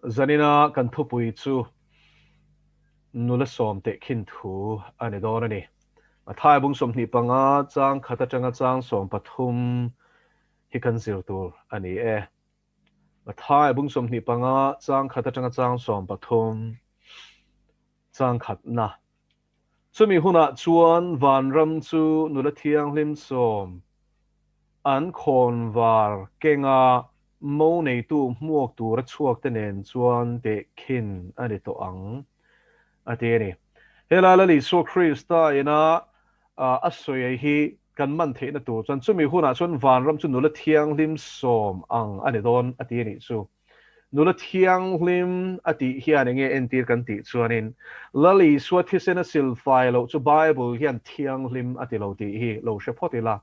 Zanina kan thupui chu nula sawm tehkhin thu a ni dawn a ni. Mathai bung 25 chang khat atanga chang 13 hi kan zir tur a ni e. Mathai bung 25 chang khat atanga chang 13 chang khatna. Chumi hunah chuan vanram chu nula thianghlim sawm an khawnvar kenga mo neitu hmuak tura chhuak te nen chuan tehkhin a ni tawh ang, a ti a ni. Helai Lal Isua Krista ina a sawi hi kan man theihna tur chuan chumi hunah chuan vanram chu nula thianghlim sawm ang a ni dawn, a ti a nih chu. Nula thianghlim a tih hian enge entir kan tih chuanin Lal Isua thisen a silfai loh chu Bible hian thianghlim a ti lo tih hi lo hre phawt ila.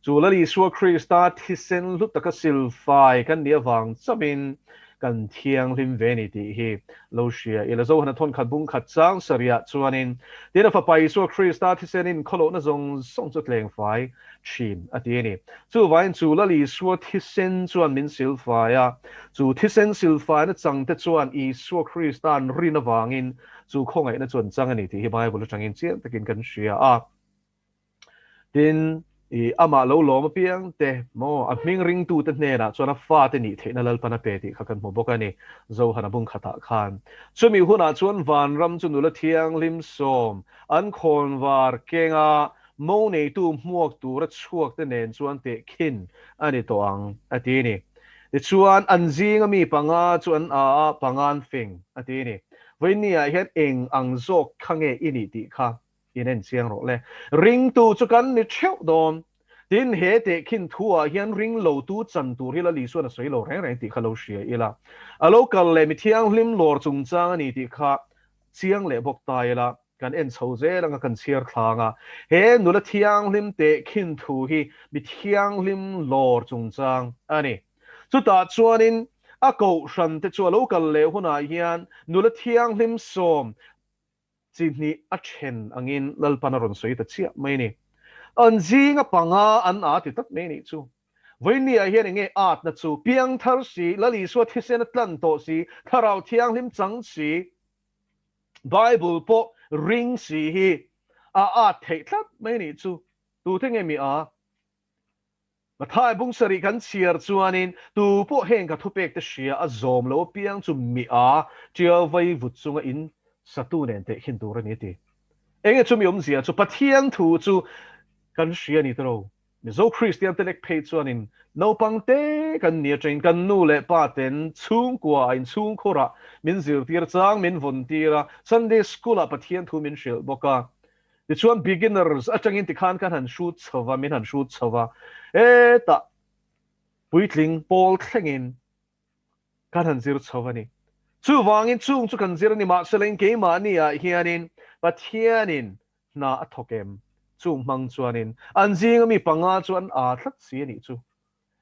Chu Lal Isua Krista thisen hlu taka silfai kan nih avang chauhin kan thianghlim ve ni tih hi lo hria ila. Zohana thawnkhat bung khat chang sarihah chuanin tin a fapa Isua Krista thisenin khawlohna zawng zawng chu tlengfai thin a ti a ni. Chuvangin chu Lal Isua thisen chuan min silfai a, chu thisen silfaina changte chuan Isua Krista'n rin avangin chu khawngaihna chu an chang a ni tih hi Bible atangin chiang takin kan hria a. Tin, i amah lo lawm apiang te maw, a hming ringtute hnenah chuan a fate nih theihna Lalpan a pe tih kha kan hmu bawk a ni, Zohana bung khatah khan. Chumi hunah chuan vanram chu nula thianghlim sawm an khawnvar kenga Mo neitu hmuak tura chhuak te nen chuan tehkhin a ni tawh ang, a ti a ni. Tichuan, an zinga mi panga chu an a a, panga an fing, a ti a ni. Vawiinniah hian eng ang zawk kha nge i nih tih kha in en chiang rawh le. Ringtu chu kan ni theuh dawn. Tin, he tehkhin thuah hian ring lotu chan tur hi Lal Isuan a sawi lo reng reng tih kha lo hria ila. A lo kal leh mi thianghlim lawr chungchang a ni tih kha chiang leh bawk ta ila. Kan en chho zel anga kan chhiar thlang a, he nula thianghlim tehkhin thu hi mi thianghlim lawr chungchang a ni. Chutah chuanin a kohhran te chu a lo kal leh hunah hian nula thianghlim sawm chi hnih a then angin Lalpan a rawn sawi ta chiah mai a ni. An zinga panga an a ti tlat mai a nih chu. Vawinia hian enge atna chu piangthar si, Lal Isua thisen a tlan tawh si, Thlarau Thianghlim chang si, Bible pawh ring si hi a at theih tlat mai nih chu. Tute nge mi a? Mathai bung sarih kan chhiar chuanin tu pawh heng ka thupek te hria a zawm lo apiang chu mi a tial vai vut chunga in satu nen tehkhin tur a ni a ti. Enge chumi awmzia chu Pathian thu chu kan hria a ni tawh lo. Mizo Kristian te lek phei chuanin naupang te kan ni atangin kan nu leh pa ten chhungkua ah inchhungkhur ah min zirtir chang min vawn tir a, Sunday School ah Pathian thu min hrilh bawk a. Tichuan beginners atangin tikhan kan han hrut chho va, min han hrut chho va, hetah puitling pawl thlengin kan han zir chho a ni. Chuvangin chung chu kan zir a ni, mahsela in keimahni ah hianin Pathianin hna a thawk em? Chung hmang chuanin an zinga mi panga chu an aa tlat si a nih chu.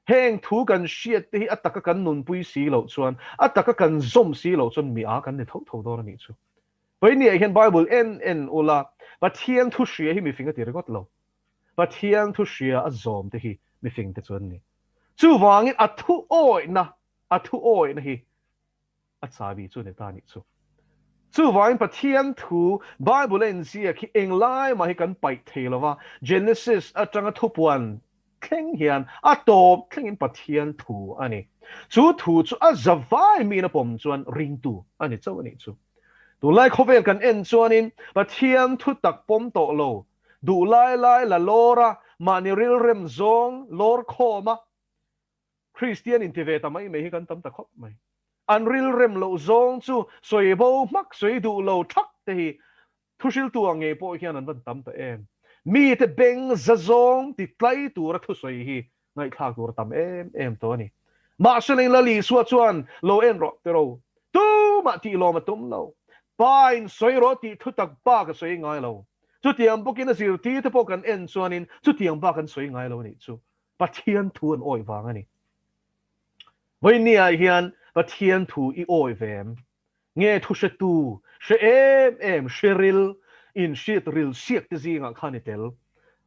Heng thu kan hriat te hi a taka kan nunpui si loh chuan, a taka kan zawm si loh chuan mi aa kan ni tho tho dawn a nih chu. Vawinia hian Bible en en ula, Pathian thu hria hi mifing a ti ringawt lo. Pathian thu hria a zawm te hi mifing te chu an ni. Chuvangin a thu awihna, a thu awihna hi a chabi chu ni ta nih chu. Chuvangin Pathian thu Bible a inziak hi englai mah hi kan paih thei lo va, Genesis atanga thupuan thleng hian a tawp thlengin Pathian thu a ni. Chu thu chu a zavai miin a pawm chuan ringtu a ni chauh a nih chu. Tunlai khawvel kan en chuanin Pathian thu tak pawm tawh lo, duh lai lai la lawr a, mahni rilrem zawng lawr khawm a, Kristian inti ve ta mai mai hi kan tam ta khawp mai. An rilrem loh zawng chu sawi bo hmak, sawi duh lo thak te hi thuhriltu ang ngei pawh hian an van tam ta em. Mite beng za zawng ti tlai tura thusawi hi ngaihthlak tur a tam em em tawh a ni. Mahse leng Lal Isua chuan lo en rawh ti ro, tumah tih lawm a tum lo. Pa in sawi rawh tih thutak bak a sawi ngai lo. Chutiang bawkin a zirtirte pawh kan en chuanin chutiang bak an sawi ngai lo a nih chu. Pathian thu an awih vang a ni. Vawinia hian Pathian thu i awih ve em? Nge thu hretu, hre em em, hre ril, in hriat ril siak te zingah khan i tel?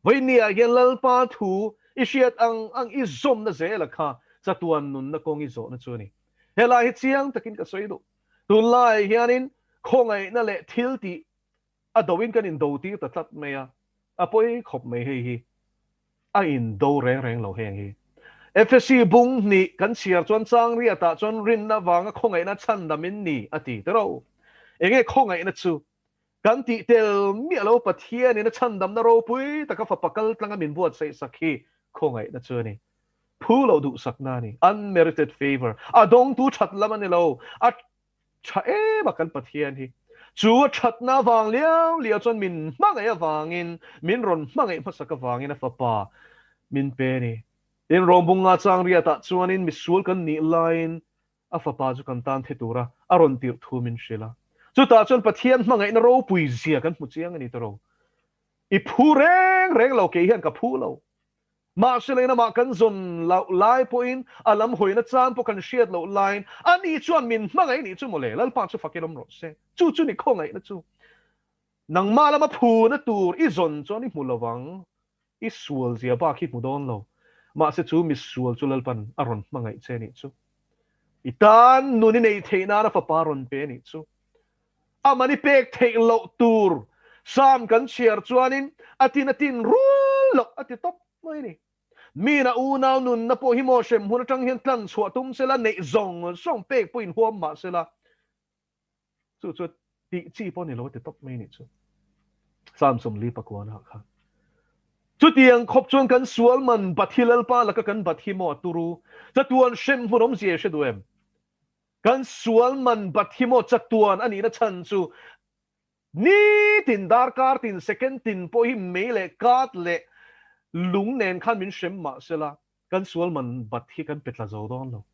Vawinia hian Lalpa thu i hriat ang ang i zawmna zela kha chatuan nunna kawng i zawhna chu a ni. Helai hi chiang takin ka sawi duh. Tunlai hianin khawngaihna leh thil tih a doin kan indo tir ta tlat mai a, a pawi khawp mai hei hi. A indo reng reng lo heng hi. Efesi bung hnih kan chhiar chuan chang riatah chuan rinna vanga khawngaihna chhandam in ni a ti tiro. Enge khawngaihna chu? Kan tih tel miah lo Pathianin a chhandamna ropui taka fapa kal tlanga min buatsaih sak hi khawngaihna chu a ni. Phu loh duhsakna a ni. Unmerited favour. A dawngtu that lam a ni lo. A tha em a kan Pathian hi. Chu a thatna avang liau liau chuan min hmangaih avangin, min rawn hmangaih hmasak avangin a fapa min pe a ni. Tin, Rawngbunga chang riatah chuanin misual kan nih laiin a fapa chu kan tan the tura a rawn tirh thu min hrilh a. Chutah chuan Pathian hmangaihna ropui zia kan hmu chiang a ni tawh. I phu reng reng lo, kei hian ka phu lo. Mahse lei lamah kan zawn loh lai pawhin a lam hawina chan pawh kan hriat loh laiin ani chuan min hmangaih nih chu mawle, Lalpa chu fakin awm rawh se. Chu chu ni khawngaihna chu. Nangmah lama phuna tur i zawn chuan i hmu lo vang, i sual zia bak hi hmu dawn lo. Mahse chu misual chu Lalpan a rawn hmangaih che nih chu. I tan nun i neih theih nan a fapa rawn pe nih chu. A mani pek theih loh tur Psalm kan chhiar chuanin a tin a tin rual loh a ti tawp mai a ni. Mina unau nunna pawh hi maw hrem hun atang hian tlan chhuah tum sela neih zawng zawng pek pawh inhuam mah sela chu chu tih chi pawh ni lo a ti tawp mai a nih chu. Psalm 44 khan. Chutiang khawp chuan kan sual man Bathi Lalpa laka kan bat hi maw a turu chatuan hrem hmun awmzia i hre duh em? Kan sual man bat hi maw chatuan a nihna chhan chu nitin darkar tin second tin pawh hi mei leh kat leh lung nen khan min hrem mah sela kan sual man bat hi kan pe tla zo dawn lo.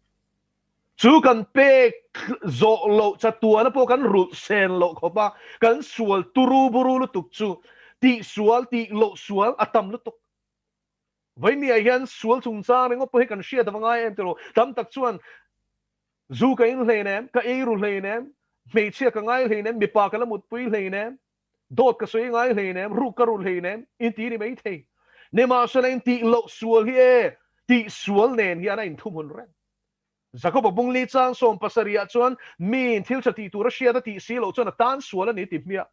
Chu kan pek zawh loh chatuana pawh kan rulh sen loh khawp a, kan sual turu buru lutuk chu tih sual tih loh sual a tam lutuk. Vawinia hian sual chungchang ringawt pawh hi kan hriat ava ngai em tiraw? Tam tak chuan zu ka in hlein em, ka eiru hlein em, hmeichhia ka ngai hlein em, mipa ka la mutpui hlein em, dawt ka sawi ngai hlein em, ruk ka rulh hlein em, in ti ni mai thei. Nimahsela in tih loh sual hi e, tih sual nen hian a inthumhun reng. Jakoba bungli chang 17 ah chuan miin thil tha tih tur a hriat a tih si loh chuan a tan sual a ni ti hmiah.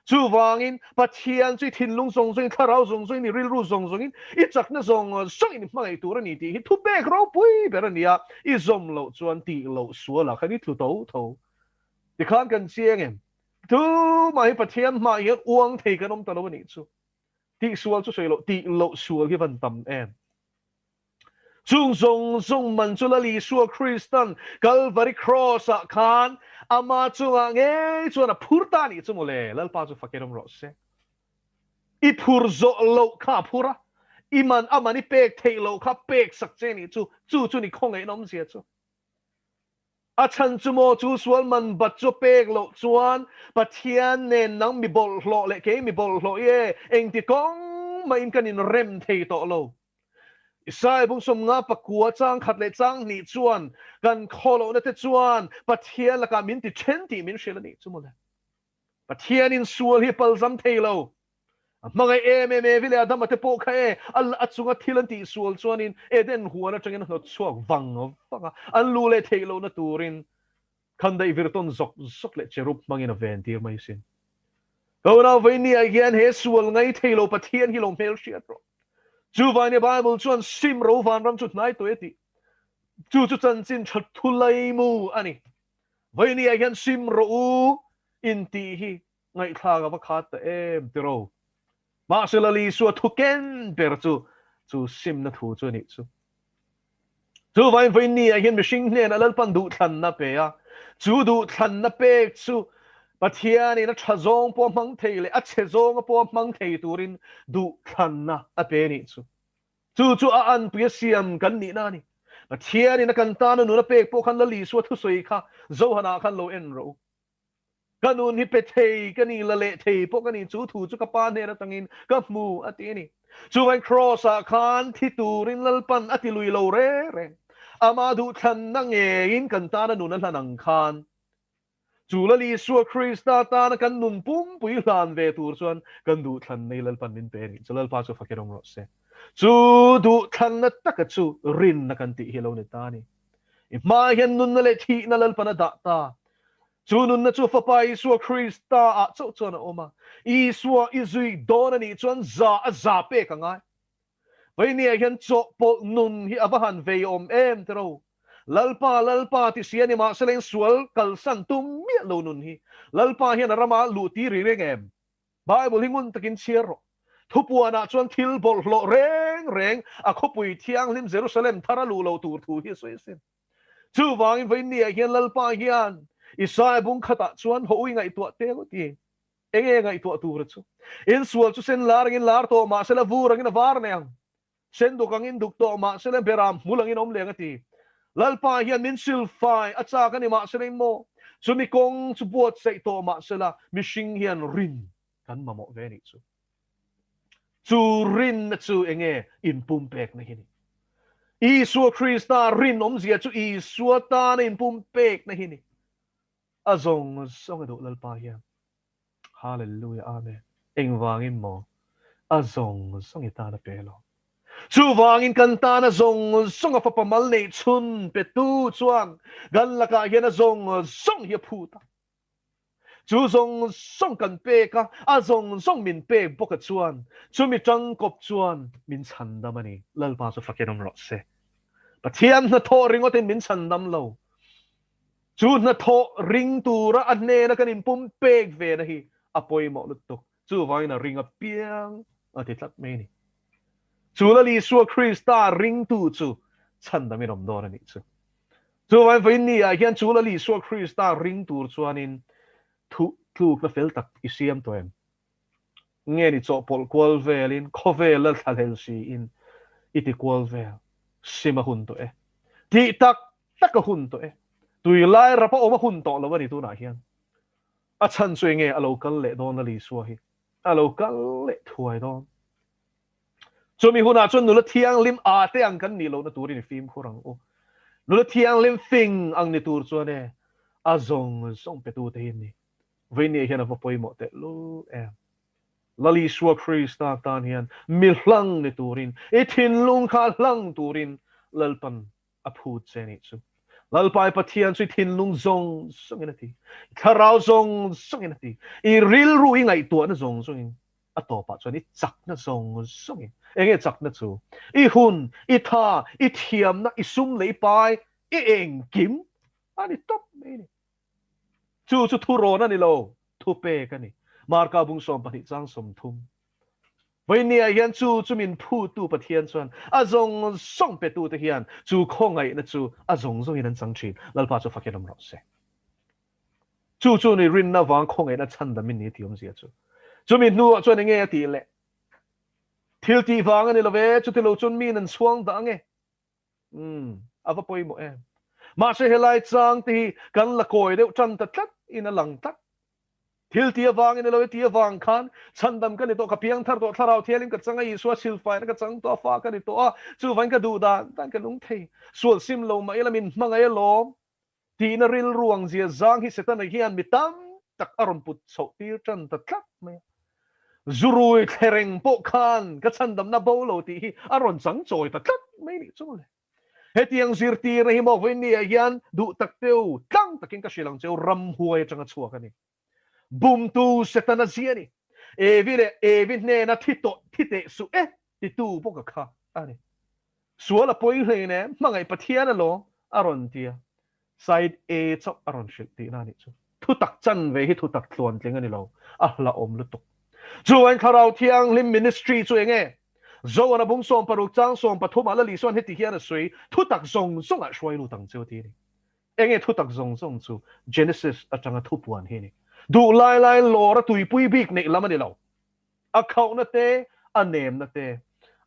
Chuvangin Pathian chu i thinlung zawng zawngin, thlarau zawng zawngin, i rilru zawng zawngin, i chakna zawng zawngin i hmangaih tur a ni tih hi thupek ropui ber a ni a, i zawm loh chuan tih loh sualah khan i tlu tho tho. Tikhan kan chiang em? Tumah hi Pathian hmaah hian uang thei kan awm ta lo a nih chu. Tih sual chu sawi loh, tih loh sual hi van tam em? Chung zawng zawng man chu Lal Isua Kristan Kalvari Cross-ah khan ama chungah ngei chuan a phur ta anih chu mawle, Lalpa chu fakin awm rawh se. I phur zawh loh kha a phur a, i man a man i pek theih loh kha pek sak che anih chu, chu chu ni khawngaihna awmzia chu. A chhan chu maw chu sual man bat chu pek loh chuan Pathian nen nang mi bawlhhlawh leh kei mi bawlhhlawh i e, engti kawng mahin kan inrem thei tawh lo. Isaiah bung 59 chang khat leh chang hnih chuan kan khawlohna te chuan Pathian lakah min ti then tih min hrilh a nih chu mawle. Pathianin sual hi palzam thei lo. A hmangaih em em Evi leh Adama te pawh kha e, a chunga thil an tih sual chuanin Eden huan atangin a hnawt chhuak vang vang a, an lu leh theih lohna turin khandaih virtawn zawk zawk leh cherub hmangin a ven tir mai sin. Ka unau Vainia hian he sual ngai thei lo Pathian hi lo hmel hriat rawh. Chuvainia Bible chuan sim ro vanram chu hnai tawh e tih. Chu chu chanchin tha thu laimu a ni. Vainia hian sim rawh u intih hi ngaihthlak a va khat ta em tiro. Mahse Lal Isua thu ken ber chu chu simna thu chu a nih chu. Chuvain vawiin ah hian mihring hnenah Lalpan duhthlanna pe a, chu duhthlanna pek chu Pathianin a tha zawng pawh a hmang thei leh a chhe zawnga pawh a hmang thei turin duhthlanna a pe a nih chu. Chu chu a anpui a siam kan nihna a ni. Pathianin a kan tana nun a pek pawh khan Lal Isua thusawi kha Johana khan lo en rawh u. Ka nun hi pe thei ka ni, la leh thei pawh ka ni, chu thu chu ka pa hnen atangin ka hmu a ti a ni. Chuvain Kraws-ah khan thi turin Lalpan a ti lui lo reng reng. Amah duhthlanna ngeiin kan tana nun a hlan ang khan, chu Lal Isua Krista tana kan nun pumpui hlan ve tur chuan kan duhthlanna hi Lalpan min pe a ni. Chu Lalpa chu fakin awm rawh se. Chu duhthlanna taka chu rinna kan tih hi a lo ni ta a ni. I hmaah hian nunna leh thihna Lalpan a dah ta. Chu nunna chu Fapa Isua Krista ah chauh chuan a awm a. Isua i zui dawn a nih chuan za a za pek a ngai. Veinia hian chawhpawlh nun hi a va han vei awm em tiro. Lalpa, Lalpa ti si a ni mahse leng sual kalsan tum miah lo nun hi Lalpa hian a rama luh tir i reng em? Bible hi ngun takin chhiar rawh. Thupuanah chuan thil bawlhhlawh reng reng a khawpui thianghlim Jerusalem thar a luh lo tur thu hi a sawi asin. Chuvangin vawiinniah hian Lalpa hian Isaiah bung khatah chuan haw ui ngaihtuah te ngawt i enge ngaihtuah tur chu? Insual chu sen lar angin lar tawh mahsela vur angin a var nei ang. Sen duk angin duk tawh mahsela beram hmul angin awm leng a ti. Lalpa hian min silfai a chak a ni mahsela in maw? Chumi kawng chu buatsaih tawh mahsela mihring hian rin kan mamawh ve nih chu. Chu rinna chu enge inpumpekna hi ni. Isua Krista rin awmzia chu Isua tana inpumpekna hi ni. A zawng zawng a duh Lalpa hian. Hallelujah Amen. Engvangin maw? A zawng zawng i tan a pe lo. Chuvangin kan tan a zawng zawng a fapa mal neih chhun petu chuan kan lakah hian a zawng zawng hi a phut a. Chu zawng zawng kan pek a, a zawng zawng min pek bawk a chuan chumi tangkawp chuan min chhandam a ni. Lalpa chu fakin awm rawh se. Pathian hnathawh ringawtin min chhandam lo. Chu hnathawh ring tura a hnena kan inpum pek ve na hi a pawimawh lutuk. Chuvangin a ring apiang a ti tlat mai a ni. Chu Lal Isua Krista ringtu chu chhandamin awm dawn a nih chu. Chuvangin vawiin ni ah hian chu Lal Isua Krista ring tur chuanin thuh tlukna fel tak i siam tawh em? Nge ni chawhpawlh kual velin khawvel la thlahlel siin i ti kual vel sim a hun tawh e. Tih tak tak a hun tawh e. Tui lai rap a awm a hun tawh lo a ni tunah hian. A chhan chu enge a lo kal leh dawn Lal Isua hi a lo kal leh thuai dawn. Chumi hunah chuan nula thianghlim a te ang kan nih lohna turin i fimkhur ang u. Nula thianghlim fing ang ni tur chuan e a zawng zawng petute hi an ni. Veinia hian a va pawimawh teh lul em. Lal Isua Krista tan hian mi hlang ni turin, i thinlung kha hlang turin Lalpan a phut che nih chu. Lalpa i Pathian chu i thinlung zawng zawngin a ti, i thlarau zawng zawngin a ti, i rilru i ngaihtuahna zawng zawngin, a tawpah chuan i chakna zawng zawngin. Enge chakna chu? I hun, i tha, i thiamna, i sum leh i pai, i engkim a ni tawp mai a ni. Chu chu thurawn a ni lo, thupek a ni. Marka bung 12 chang 30. Vawinia hian chu chu min phutu Pathian chuan a zawng zawng petute hian chu khawngaihna chu a zawng zawngin an chang thin. Lalpa chu fakin awm rawh se. Chu chu ni rinna vang khawngaihna chhandamin ni ti awmzia chu. Chumi hnuah chuan enge a tih leh? Thil tih vang a ni lo ve, chutilo chuan miin an chhuang dah ange. Umm, a va pawimawh em. Mahse helai chang te hi kan la kawi deuh tan ta tlat in a lang tlat. Thil ti avangin ilo i ti avang khan chhandam ka ni tawh, ka piang thar tawh, thlarau thialim ka chang a, Isua silfaina ka chang tawh a, fa ka ni tawh a, chuvangin ka duh dan dan ka nung thei. Sual sim lo mah ila min hmangaih alawm tihna rilru ang zia zang hi Setana hian mi tam tak a rawn put chhoh tir tan ta tlat mai a. Zurui thlereng pawh khan ka chhandamna bo lo tih hi a rawn chang chawi ta tlat mai nih chu mawle. Hetiang zirtirna hi maw vawiinniah hian duh tak teu tlang takin ka hrilh ang cheu ramhuai atanga chhuak a ni. Bumtu Setana zia a ni. Evi leh Evi hnena thi tawh thi teh suh e titu bawk a kha a ni. Sual a pawi hlein e, hmangaih Pathian alawm a rawn ti a. Side A chauh a rawn hrilh tihna a nih chu. Thutak chanve hi thutak tluantling a ni lo, a hlauhawm lutuk. Chuvain Thlarau Thianghlim Ministry chu eng nge? Zoan a bung 16 chang 13 ah Lali chuan heti hian a sawi, Thutak zawng zawngah hruai lut ang che u ti a ni. Eng nge thutak zawng zawng chu? Genesis atanga thupuan hi a ni. Duh lai lai lawr a tuipui bik neih lam a ni lo. A khauhna te, a nemna te,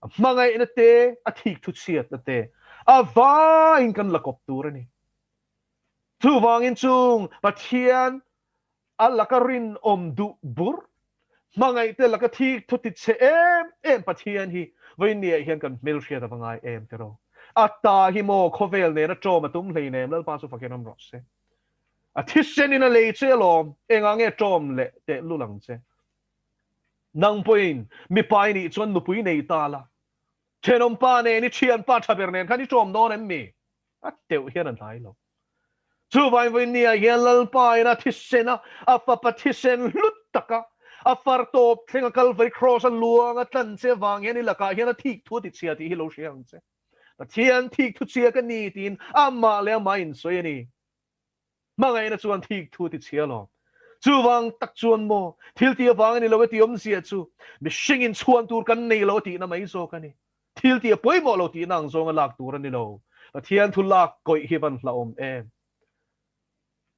a hmangaihna te, a thikthu chhiatna te, a vaiin kan la kawp tur a ni. Chuvangin chung Pathian a laka rinawm duh bur, hmangaihte laka thikthu ti chhe em em Pathian hi vawiinniah hian kan hmelhriat a va ngai em tiraw? A ta hi maw khawvel nena ṭawm a tum hleinem Lalpa chu fakin awm rawh se. A thisenin a lei che alawm, engah nge ṭawm leh teh lul ang che? Nang pawhin mipa i nih chuan nupui nei ta la, thenawmpa nen i thianpa tha ber nen khan i ṭawm dawn em mi? A teuh hian a hnai lo. Chuvangin vawiin ni-ah hian Lalpa in a thisen a, a fapa thisen hlut taka a far tawp thleng a Kalvari Kraws a luang a tlan che vang hian i lakah hian a thik thu a ti chhia tih hi lo hria ang che. Pathian thik thu chhia ka ni tiin amah leh amah a insawi a ni. Hmangaihna chuan thik thu a ti chhia alawm. Chuvang tak chuan maw, thil tih avang a ni lo e tih awmzia chu mihring inchhuan tur kan nei lo a tihna mai zawk a ni. Thil tih a pawimawh lo tihna ang zawnga lak tur a ni lo. Pathian thu lak kawih hi van hlauhawm em?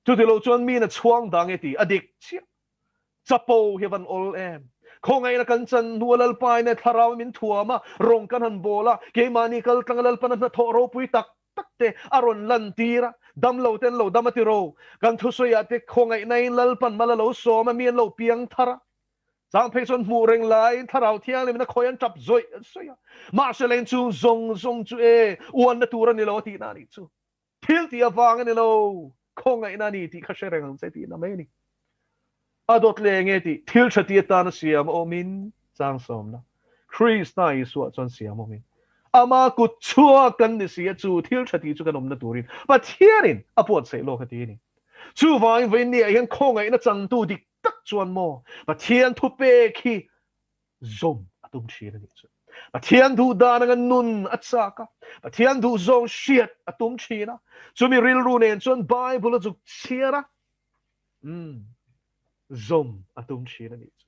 Chuti lo chuan miin a chhuang dang e tih a dik chiah. Chapo hi van awl em? Khawngaihna kan chan hnu a Lalpain e thlarau min thuam a, rawng kan han bawl a, keimahni kal tlang a Lalpan a hnathawh ropui tak tak te a rawn lan tir a, dam lo te an lo dam a ti ro. Kan thusawiah te khawngaihnain Lalpan mal a lo sawm a, mi an lo piang thar a. Chang phei chuan hmuh reng laiin Thlarau Thianghlimin a khawi an tap zawih an sawi a. Mahse leng chung zawng zawng chu e, uanna tur a ni lo a tihna a nih chu. Thil tih avang a ni lo, khawngaihna a ni tih kha hre reng ang che tihna mai a ni. A dawt leh enge tih thil tha ti atana siam awmin chang sawmna Krista Isua chuan siam awmin ama kut chhuak kan ni si a, chu thil tha ti chu kan awmna turin Pathianin a buatsaih lawk a ti a ni. Chuvangin vawiin ni ah hian khawngaihna changtu dik tak chuan maw Pathian thupek hi zawm a tum thin a nih chu. Pathian duh dan anga nun a chak a, Pathian duh zawng hriat a tum thin a, chumi rilru nen chuan Bible a zuk chhiar a, umm, zawm a tum thin a nih chu.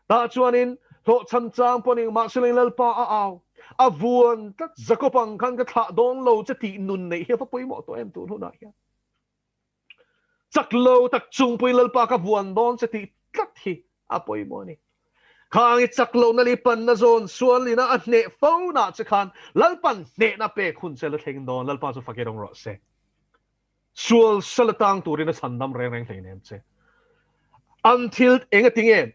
Tah chuanin hlawhchham chang pawh ning mahse leng Lalpa a au, a vuan tlat Jakob ang khan ka thlah dawn lo che tih nun neih hi a va pawimawh tawh em tun hunah hian. Chak lo tak chung pawhin Lalpa ka vuan dawn che tih tlat hi a pawimawh a ni. Khang i chak lohna leh i panna zawn sualina a hneh fo nah che khan Lalpan hnehna pek hun che la thleng dawn, Lalpa chu fak i rawng rawh se. Sual sal atang turin a chhandam reng reng hleinem che. An thil eng a ti nge?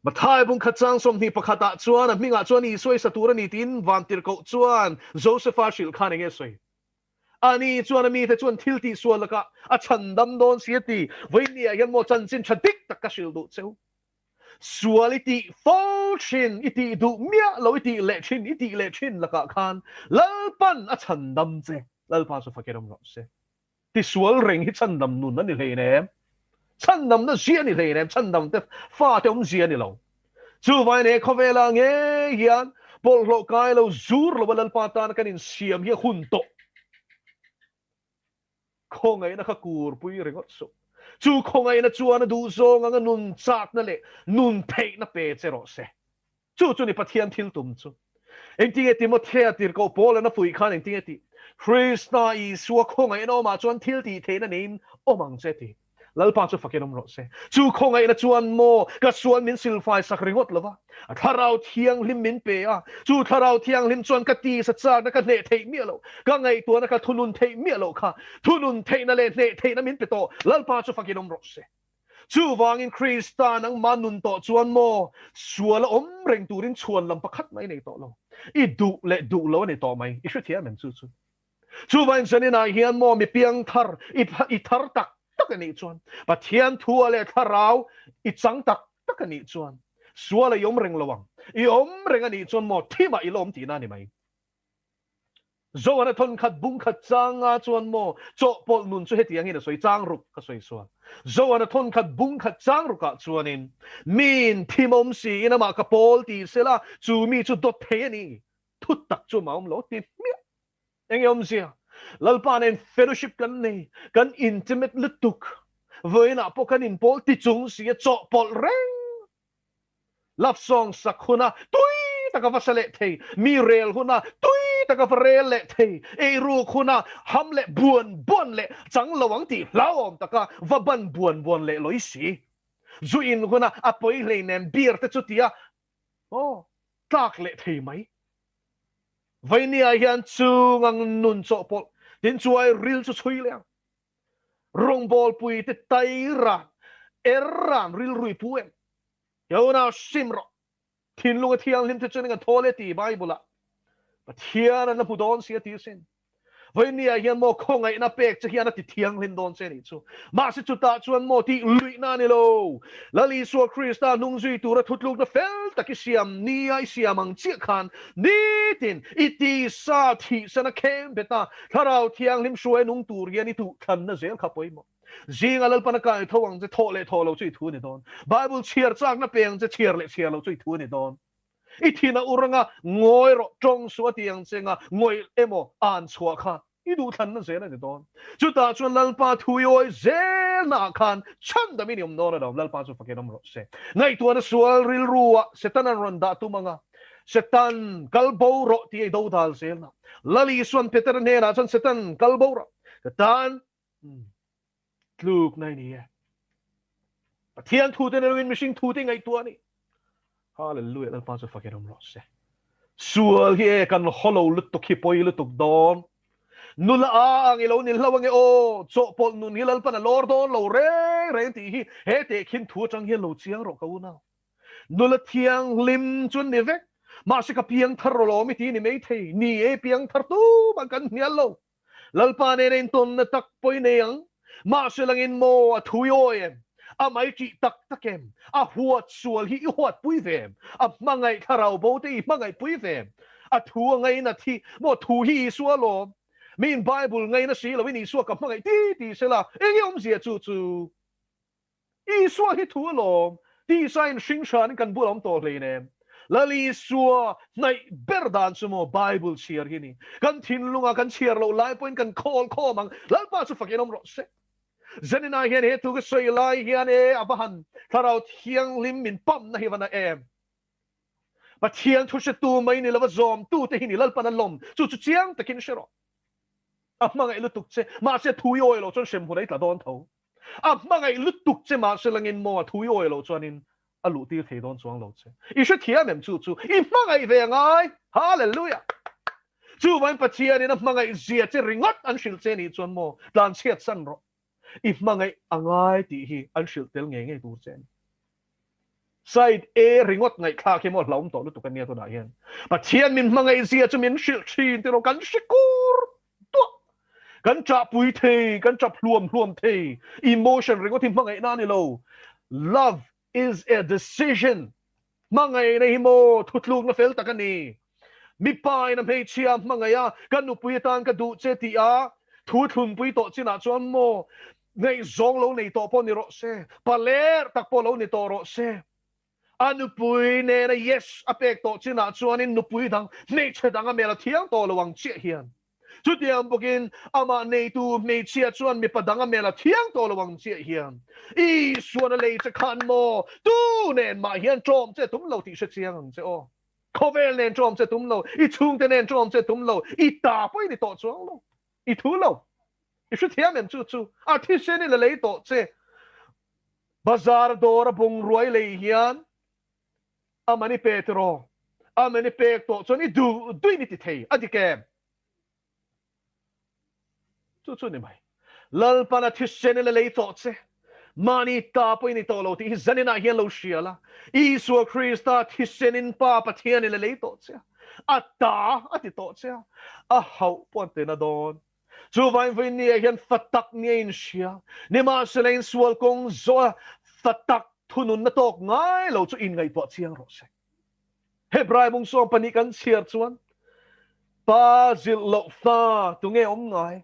Mathai bung khat chang 21 ah chuan a hmingah chuan Isua i sa tur a ni tiin Vantirhkoh chuan Josepha hrilh khan eng nge sawi? Ani chuan a mite chuan thil tihsual lakah a chhandam dawn si a ti. Vawinia hian maw chanchin tha dik tak ka hrilh duh cheu. Sual i tih fo thin, i tih duh miah lo i tih leh thin, i tih leh thin lakah khan Lalpan a chhandam che. Lalpa chu fakin awm rawh se. Tisual reng hi chhandam nun a ni hlein em? Chhandamna zia a ni hlein em? Chhandam te fate awm zia a ni lo. Chuvain he khawvela ngei hian bawlhhlawh kai lo zur lo a Lalpa tana kan insiam hi a hun tawh. Khawngaihna kha kurpui ringawt suh. Chu khawngaihna chuan a duhzawng anga nun chakna leh nun theihna pe che rawh se. Chu chu ni Pathian thil tum chu. Engtinge Timothea tirhkoh Paula'n a fuih khan engtinge tih? Krista Isua khawngaihna awmah chuan thil tih theihna neiin awm ang che ti. Lalpa chu fakin awm rawh se. Chu khawngaihna chuan maw ka sual min silfai sak ringawt lova, a Thlarau Thianghlim min pe a, chu Thlarau Thianghlim chuan ka tisa chakna ka hneh theih miah loh, ka ngaihtuahna ka thunun theih miah loh kha thunun theihna leh hneh theihna min pe tawh. Lalpa chu fakin awm rawh se. Chuvangin Krista nangmah nun tawh chuan maw sual a awm reng turin chhuan lam pakhat mai nei tawh lo. I duh leh duh lo a ni tawh mai. I hrethiam em chu chu? Chuvangin zaninah hian maw mi piang thar i i thar tak tak a nih chuan Pathian thua leh thlarau i chang tak tak a nih chuan sual a i awm reng lo ang. I awm reng a nih chuan maw thimah i la awm tihna a ni mai. Zohana thawn khat bung khat changa chuan maw chawhpawlh nun chu hetiang hian a sawi chang ruk ka sawi sual. Zohana thawn khat bung khat chang rukah chuanin miin thimawm siin amah ka pawl ti sela chu mi chu dawt thei a ni. Thu tak chu mah awm lo ti hmiah. Enge awmzia? Lalpa nen fellowship kan nei, kan intimate lutuk. Vawiinah pawh kan inpawl ti chung si a chawhpawlh reng. Love song sak huna tui taka va sa leh thei, mi rel huna tui taka va rel leh thei, eiruk huna ham leh buan buan leh chang lo ang tih hlauhawm taka va ban buan buan leh lawih si. Zu in huna a pawi hlei nen beer te chu tia aw tlak leh thei mai. Vainia hian chung ang nun chawhpawlh tin chuai ril chu chhui leh ang. Rawngbawlpui te tai ran, er ran rilrui pu em? Yona sim rawh. Thinlung a thianghlim te chuan eng a thawl e ti Bible ah. Pathian an la hmu dawn si a ti sin. Vawinia hian maw khawngaihna pek che hian a ti thianghlim dawn che nih chu. Mahse chutah chuan maw tih luihna a ni lo. Lal Isua Krista hnung zui tura thutlukna fel tak i siam nia i siam ang chiah khan nitin i tisa thihsan a khem bet a, Thlarau Thianghlim hruai nung tur hian i duhthlanna zel kha pawimawh. Zinga Lalpan a kai tho ang che, thawh leh thawh lo chu i thu a ni dawn. Bible chhiar chakna pe ang che, chhiar leh chhiar lo chu i thu a ni dawn. I thin a ur anga ngawi rawh, tawng suh a ti ang che nga ngawih emaw an chhuah kha i duhthlanna zel a ni dawn. Chutah chuan Lalpa thuiawi zelnaah khan chhandam i ni awm dawn a lo, Lalpa chu fakin awm rawh se. Ngaihtuahna sual rilruah Satan an rawn dah tum anga Satan kal bo rawh tih a i dodal zelna. Lal Isuan Petera hnenah chuan Satan kal bo rawh, ka tan Tlukna i ni e. Pathian thu te nilo in mihring thu te ngaihtuah a ni. Hallelujah Lalpa chu fakin awm rawh se. Sual hi e kan holo lutuk hi pawi lutuk dawn. Nula a ang ilo ni hlo ange aw chawhpawlh nun hi Lalpan a lawr dawn lo reng reng tih hi he tehkhin thu atang hian lo chiang rawh ka unau. Nula thianghlim chu an ni vek. Mahse ka piangthar rawh lawm i ti ni maithei. Ni e piangthar tumah kan hnial lo. Lalpa nena intawnna tak pawh i nei ang. Mahse langin maw a thui awi em? A mai ṭih tak tak em? A huat sual hi i huatpui ve em? A hmangaih thlarau bo te i hmangaihpui ve em? A thu a ngainat hi maw thu hi Isua alawm. Miin Bible ngaina si loin Isua ka hmangaih ti ti sela, enge awmzia chu chu? Isua hi thu alawm, tisa in hring hranin kan bul a awm tawh hleinem. Lal Isua hnaih ber dan chu maw Bible chhiar hi ni. Kan thinlunga kan chhiar loh lai pawhin kan khawl khawm ang. Lalpa chu fakin awm rawh se. Zanina hian he thu ka sawi lai hian e a va han Thlarau Thianghlim min pamna hi va na em. Pathian thu hretu mai ni lova zawmtu te hi ni Lalpan a lawm. Chu chu chiang takin hre rawh. A hmangaih lutuk che. Mahse thu i awi loh chuan hremhmun a i tla dawn tho. A hmangaih lutuk che mahse langin maw a thu i awi loh chuanin a luh tir thei dawn chuang lo che. I hrethiam em chu chu i hmangaih ve angai. Hallelujah! Chuvain Pathianin a hmangaih zia che ringawt an hrilh che nih chuan maw tlanchhiat san rawh. I hmangaih angai tih hi an hrilh tel ngei ngei tur che a ni. Side A ringawt ngaihthlak hi maw hlauhawm tawh lutuk ania tunah hian. Pathian min hmangaih zia chu min hrilh thin tiraw kan hre kur tuah. Kan chahpui thei, kan chap hluam hluam thei. Emotion ringawt hi hmangaihna a ni lo. Love is a decision. Hmangaihna hi maw thutlukna fel tak a ni. Mipa in a hmeichhia a hmangaih a, ka nupui atan ka duh che tih a thu thlunpui tawh chinah chuan maw ngaihzawng lo nei tawh pawh ni rawh se, paler tak pawh lo ni tawh rawh se. A nupui nena yes a pek tawh chinah chuanin nupui dang, hmeichhe dang a mel a thiang tawh lo ang chiah hian. Chutiang bawkin amah neitu hmeichhia chuan mipa dang a mel a thiang tawh lo ang chiah hian Isuan a lei che khan maw tu nen mah hian ṭawm che tum lo tih hre chiang ang che aw. Khawvel nen ṭawm che tum lo, i chhungte nen ṭawm che tum lo, i ta pawh i ni tawh chuang lo, i thu lo. I hrethiam em chu chu? A thisen in a lei tawh che. Bazar dawr a bungruai lei hian a man i pe tiraw? A man i pek tawh chuan i duh duhin i ti thei a dik em? Chu chu ni mai. Lalpan a thisen in a lei tawh che. Mahni ta pawh i ni tawh lo tih hi zaninah hian lo hria la. Isua Krista thisen in Pa Pathian in a lei tawh che a. A ta a ti tawh che a. A hauh pawh an ti na dawn. Chuvain vawinia hian fa tak ni a inhria. Nimahsela insual kawng zawh a fa tak thununna tawk ngai lo chu inngaihtuah chiang rawh se. Hebrai bung 12 kan chhiar chuan pa zilh loh fa tunge awm ngai?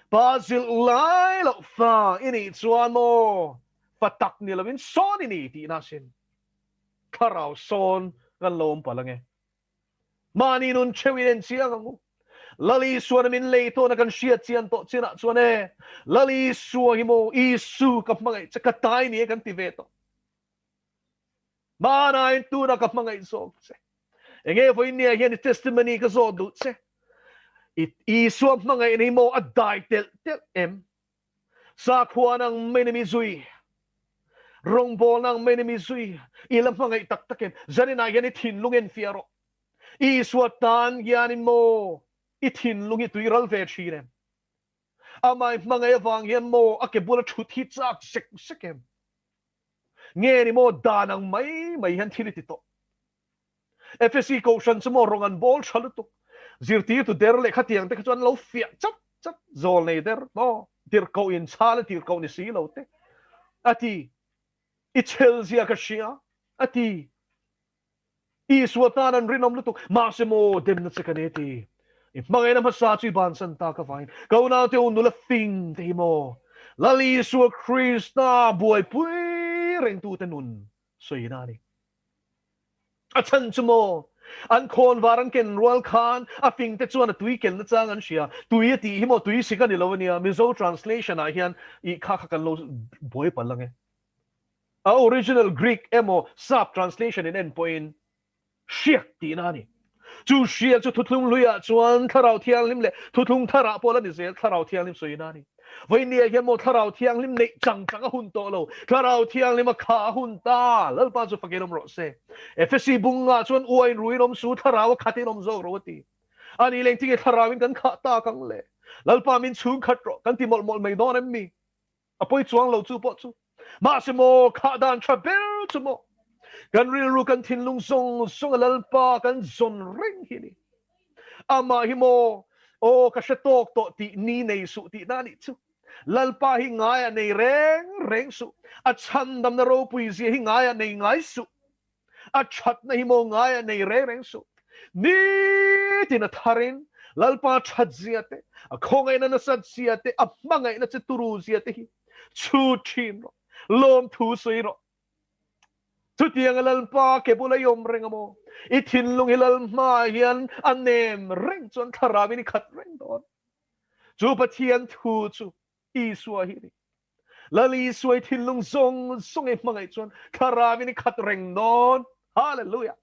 Pa zilh lai loh fa i nih chuan maw fa tak ni lovin sawn i ni tihna sin. Thlarau sawn kan lo awm palh ange. Mahni nun theuh in en chiang ang u. Lal Isuan a min lei tawhna kan hriat chian tawh chinah chuan e, Lal Isua hi maw Isu ka hmangaih che ka tai ni e kan ti ve tawh. Hmanain tunah ka hmangaih zawk che. Enge vawinia hian i testimony ka zawh duh che. I Isua hmangaihna hi maw a dai telh telh em? Sakhua nang mai ni mi zui, rawngbawl nang mai ni mi zui, i la hmangaih tak tak em? Zaninah hian i thinlung enfiah rawh. Isua tan hianin maw i thinlung hi tui ral ve thin em? Amah i hmangaih avang hian maw a ke bula thut hi chak sek sek em? Nge ni maw dan ang mai mai hian thil i ti tawh? FSC kohhran chu maw rawng an bawl tha lutuk. Zirtirtu der leh khatiang te kha chu an lo fiah chat chat zawl nei der maw? Tirhkoh in chhal a tirhkoh ni si lo te a ti. I chhel zia ka hria a ti. Isua tan an rinawm lutuk, mahse maw demna che ka nei ti. I hmangaihna hmasa chu i bansan ta ka vain. Ka unaute u nula fing te hi maw Lal Isua Krista buaipui rengtute nun sawina a ni. A chhan chu maw an khawnvar an ken rual khan a fing te chuan a tui kelna chang an hria. Tui a tih hi maw tui sik a ni lo a nia. Mizo translation ah hian i kha kha kan lo buai palh ang e. A original Greek emaw Sap translation in en pawhin hriak tihna a ni. Chu hriak chu Thuthlung Hluiah chuan Thlarau Thianghlim leh Thuthlung Tharah pawh la ni zel Thlarau Thianghlim sawina a ni. Vawinia hian maw Thlarau Thianghlim neih chang chang a hun tawh lo, Thlarau Thianghlim a kha a hun ta, Lalpa chu fakin awm rawh se. Efesi bungah chuan uain ruin awm su, Thlarau a khatin awm zawk rawh a ti. A nih leng tinge Thlarauin kan khah tak ang le? Lalpa min chhungkhat rawh, kan ti mawlh mawlh mai dawn em mi? A pawi chuang lo chu pawh chu. Mahse maw khah dan tha ber chu maw kan rilru kan thinlung zawng zawng a Lalpa kan zawn reng hi ni. Amah hi maw aw ka hre tawk tawh tih ni nei suh tih na nih chu. Lalpa hi ngai a nei reng reng suh. A chhandamna ropui zia hi ngai a nei ngai suh. A thatna hi maw ngai a nei reng reng suh. Nitin a tharin Lalpa that zia te, a khawngaihna nasat zia te, a hmangaihna che turu zia te hi chhut thin rawh, lawmthu sawi rawh. Chutiang a Lalpa ke bula i awm reng a maw? I thinlung hi Lal hmaah hian a nem reng chuan thlarauin i khat reng dawn. Chu Pathian thu chu Isua hi a ni. Lal Isua i thinlung zawng zawng i hmangaih chuan thlarauin i khat reng dawn. Hallelujah!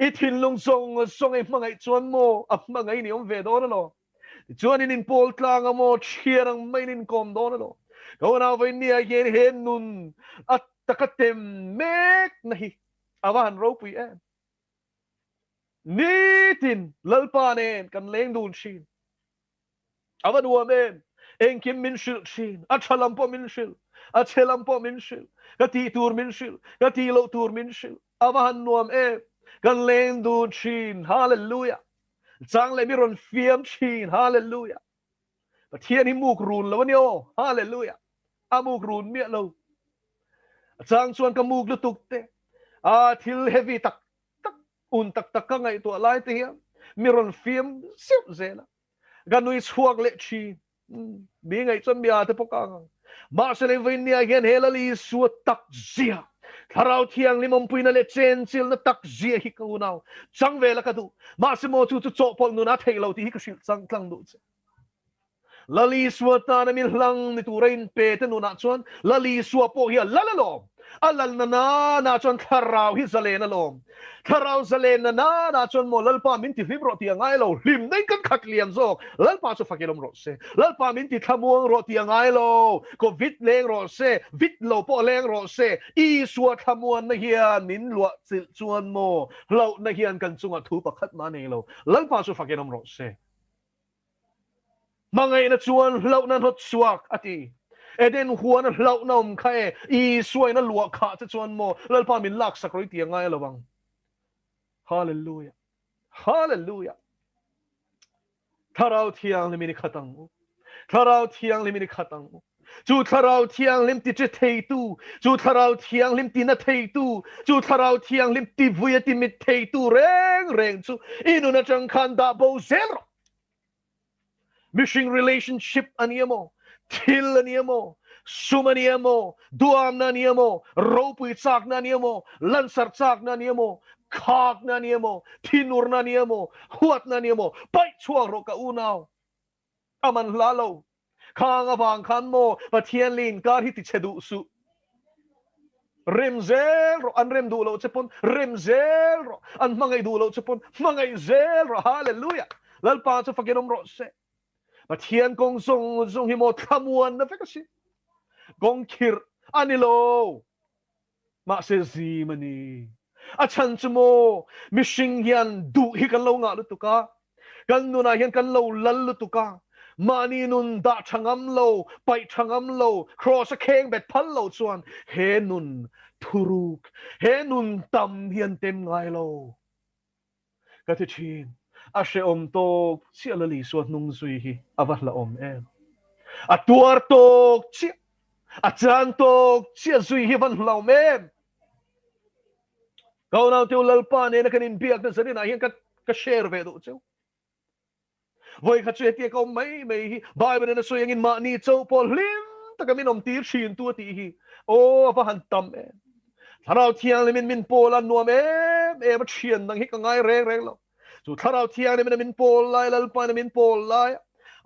I thinlung zawng zawng i hmangaih chuan maw a hmangaih ni awm ve dawn alaw? Tichuan in inpawl tlang a maw thian ang maiin in kawm dawn alaw? Ka unau vawinia hian he nun a taka tem mek na hi a va han ropui em! Nitin Lalpa nen kan leng dun thin. A va nuam em! Engkim min hrilh thin. A tha lam pawh min hrilh. A chhe lam pawh min hrilh. Ka tih tur min hrilh. Ka tih loh tur min hrilh. A va han nuam em! Kan leng dun thin. Hallelujah! Chang leh mi rawn fiam thin. Hallelujah! Pathian hi muk run lo a ni aw. Hallelujah! A muk run miah lo. A chang chuan ka muk lutuk te. A thil heavy tak tak un tak tak ka ngaihtuah lai te hian mi rawn fiam zeuh zel a. Ka nui chhuak leh thin. Mi ngaih chuan mi a te pawh ka ang ang. Mahse lei vawinia hian he Lal Isua tak zia, Thlarau Thianghlim awmpuina leh chenchilna tak zia hi ka unau chang ve la ka duh. Mahse maw chu chu chawhpawlh nuna theih lo tih hi ka hrilh chang tlang duh che. Lal Isua tana mi hlang ni tura inpe te nunah chuan Lal Isua pawh hi a lal alawm. A lalna nana chuan Thlarau hi zalen alawm. Thlarau zalenna nana chuan maw Lalpa min ti hlim rawh tih a ngai lo, hlimna in kan khat liam zawk. Lalpa chu fakil awm rawh se. Lalpa min ti thlamuang rawh tih a ngai lo, ko vit leng rawh se, vit lo pawh leng rawh se. Isua thlamuanna hian min luah chilh chuan maw hlauhna hian kan chungah thu pakhat mah a nei lo. Lalpa chu fakil awm rawh se. Hmangaihna chuan hlauhna hnawt chhuak, a ti. Eden huana hlauhna awm kha e, Isuain a luah khah che chuan maw Lalpa min laksak rawih tih a ngai lo ang. Hallelujah! Hallelujah! Thlarau Thianghlim in i khat ang u. Thlarau Thianghlim in i khat ang u. Chu Thlarau Thianghlim ti che theitu, chu Thlarau Thianghlim ti na theitu, chu Thlarau Thianghlim ti vui a ti mit theitu reng reng chu i nun atang khan dah bo zel rawh. Mihring relationship a ni emaw, thil a ni emaw, sum a ni emaw, duamna a ni emaw, ropui chakna a ni emaw, lansar chakna a ni emaw, khakna a ni emaw, thinurna a ni emaw, huatna a ni emaw, paih chhuak rawh ka unau. A man hla lo. Khang avang khan maw Pathian leh inkar hi ti chhe duh suh. Rem zel rawh, an rem duh loh che pawn rem zel rawh, an hmangaih duh loh che pawn hmangaih zel rawh. Hallelujah! Lalpa chu fakin awm rawh se. Pathian kawng zawng zawng hi maw thlamuanna vek a si. Kawng khirh a ni lo. Mahse zim a ni. A chhan chu maw mihring hian duh hi kan lo ngah lutuk a, kan nunah hian kan lo lal lutuk a, mahni nun dah tha ngam lo, paih tha ngam lo, kraws a kheng bet phal lo chuan he nun thuruk, he nun tam hi an tem ngai lo. Ka ti thin. A hrehawm tawk chiah Lal Isua hnung zui hi a va hlauhawm em. A tuar tawk chiah, a chan tawk chiah zui hi a van hlauhawm em. Ka unaute u Lalpa nena kan inbiakna zaninah hian ka ka share ve duh cheu. Vawi khat chu hetia ka awm mai mai hi Bible in a sawi angin mahni chauh pawh hlim taka min awm tir thin tu a tih hi aw a va han tam em. Thlarau Thianghlimin min pawl a nuam em em a thian dang hi ka ngai reng reng lo. Chu Thlarau Thianghlimin a min pawl lai Lalpain a min pawl lai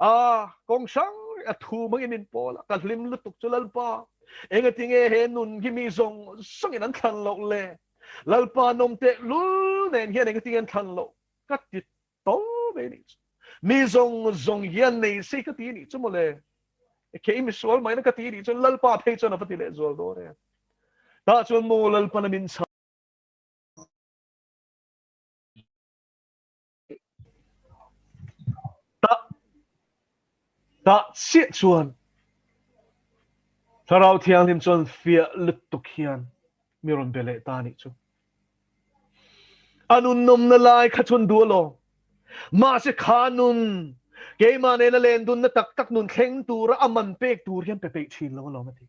a kawng hrang a thu hmangin min pawl a ka hlim lutuk chu Lalpa engatinge he nun hi mi zawng zawngin an thlan loh le Lalpa nawm teh lul nen hian engatinge an thlan loh ka ti to mai nih chu. Mi zawng zawng hian nei se ka ti nih chu mawle. Kei mi sual mai na ka ti nih chuan Lalpa phei chuan a va ti leh zual dawn em. Tah chuan maw Lalpan a min chhan. Tah tah chiah chuan Thlarau Thianghlim chuan fiah lutuk hian mi rawn be leh ta nih chu. A nun nawmna lai kha chuan duh alawm. Mahse kha nun, keimah nena len dunna tak tak nun thleng tura a man pek tur hian pe peih thin lo alawm a ti.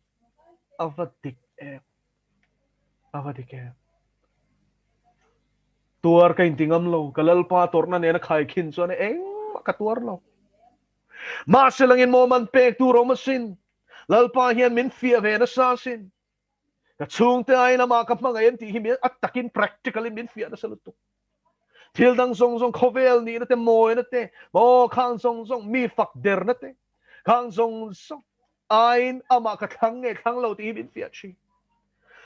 A va dik em. A va dik em. Tuar ka inti ngam lo, ka Lalpa tawrhna nena khaikhin chuan engmah ka tuar lo. Mahse langin maw man pek tur awm asin. Lalpa hian min fiah ve nasa asin. Ka chhungte aiin amah ka hmangaih em tih hi a takin practical in min fiah nasa lutuk. Thil dang zawng zawng khawvel nihna te mawina te maw khang zawng zawng mi fak derna te khang zawng zawng aiin amah ka thlang nge thlang lo tih hi min fiah thin.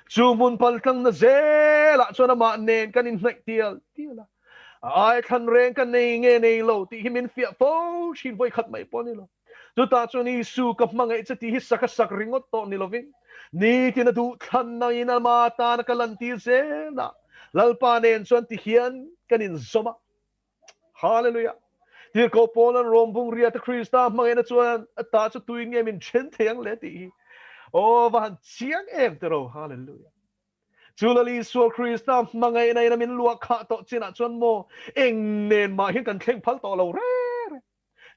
Chu hmun paltlangna zelah chuan amah nen kan inhnaih tial tial a. A ai thlan reng ka nei nge nei lo tih hi min fiah fo thin vawi khat mai pawh a ni lo. Chutah chuan Isu ka hmangaih che tih hi sak a sak ringawt tawh ni lovin, nitin a duh thlanna in ama tana ka lantir zel a, Lalpa nen chuan ti hian kan inzawm a. Hallelujah! Tirhkoh Paula'n Rom bung riata Krista hmangaihna chuan a tah chu tuin nge min then thei ang le tih hi aw va han chiang em tiraw. Hallelujah! Chu Lal Isua Krista hmangaihna in a min luah khah tawh chinah chuan maw eng nen mah hian kan thleng phal tawh lo reng reng.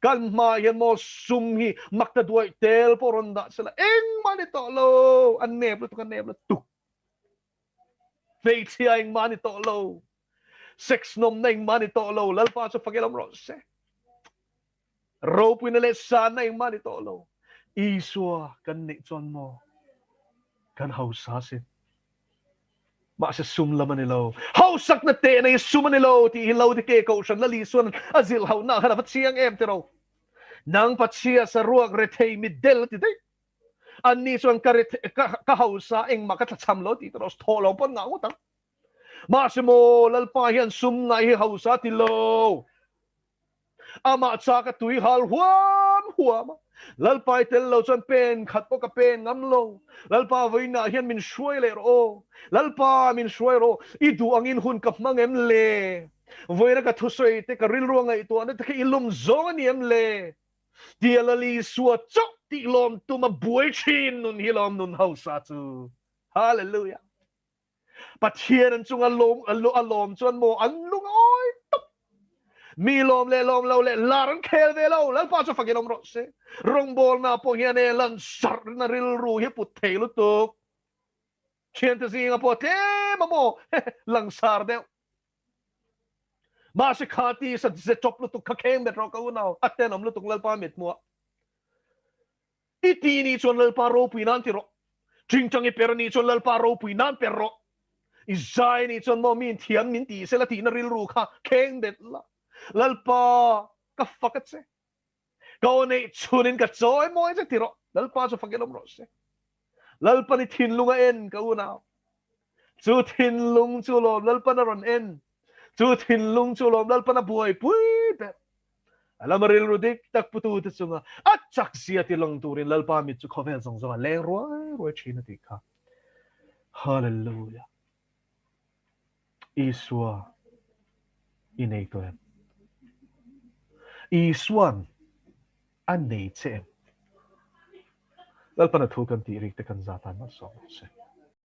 Kan hmaah hian maw sum hi mak ta duaih tel pawh rawn dah sela engmah ni tawh lo, a nep lutuk a nep lutuk. Hmeichhia engmah ni tawh lo, sex nawmna engmah ni tawh lo, Lalpa chu fak ilawm rawh se. Ropuina leh sanna engmah ni tawh lo. Isua kan neih chuan maw kan hausa sin. Mahse sum lam a ni lo. Hausakna tehna hi sum a ni lo tih hi Laodikea Kohhran Lal Isua'n a zilh hauhna khan a va chiang em tiraw? Nang Pachhia saruak rethei mitdel a ti daih. Anni chuan ka rethei ka hausa engmah ka tlachham lo tih tiraw thawh lo pawn ngah ngawt ang. Mahse maw Lalpa hian sum ngaih hi hausa a ti lo. Amah chak a tui hal huam huam a, Lalpa i tel lo chuan pen khat pawh ka pen ngam lo. Lalpa vawiinah hian min hruai leh rawh aw. Lalpa min hruai rawh, i duh angin hun ka hmang em le? Vawiina ka thusawi te, ka rilru a ngaihtuahna te kha i lum zawng a ni em le? Tia Lal Isua chauh tih lawm tum a buai thin nun hi lawm nun hausa chu. Hallelujah! Pathian an chunga lawm a lawm chuan maw an lungawi tawp. Mi lawm leh lawm lo leh lar an khel ve lo. Lalpa chu fakin awm rawh se. Rawngbawlna pawh hian e lan sarhna rilru hi put thei lutuk. Thiante zinga pawh tlem a maw langsar deuh. Mahse kha ti sa ze chawp lutuk kha kheng bet rawh ka unau. A tenawm lutuk Lalpa mithmuah. I ti ni chuan Lalpa ropui nan ti rawh. Ṭingṭang i per ni chuan Lalpa ropui nan per rawh. I zai ni chuan maw mi thiam min ti sela tihna rilru kha kheng bet la. Lalpa ka fak a che. Ka aw neih chhunin ka chawi mawi che ti rawh. Lalpa chu fakin awm rawh se. Lalpa ni thinlung a en ka unau. Chu thinlung chu lawm Lalpan a rawn en. Chu thinlung chu lawm Lalpan a buaipui ber. A lama rilru dik tak putute chunga a chak zia ti lang turin Lalpa mit chu khawvel zawng zawng a leng ruai ruai thin a tih kha. Hallelujah. Isua i nei tawh em? Isuan a nei che em? Lalpan a thu kan tih rik te kan zat a malsawm rawh se.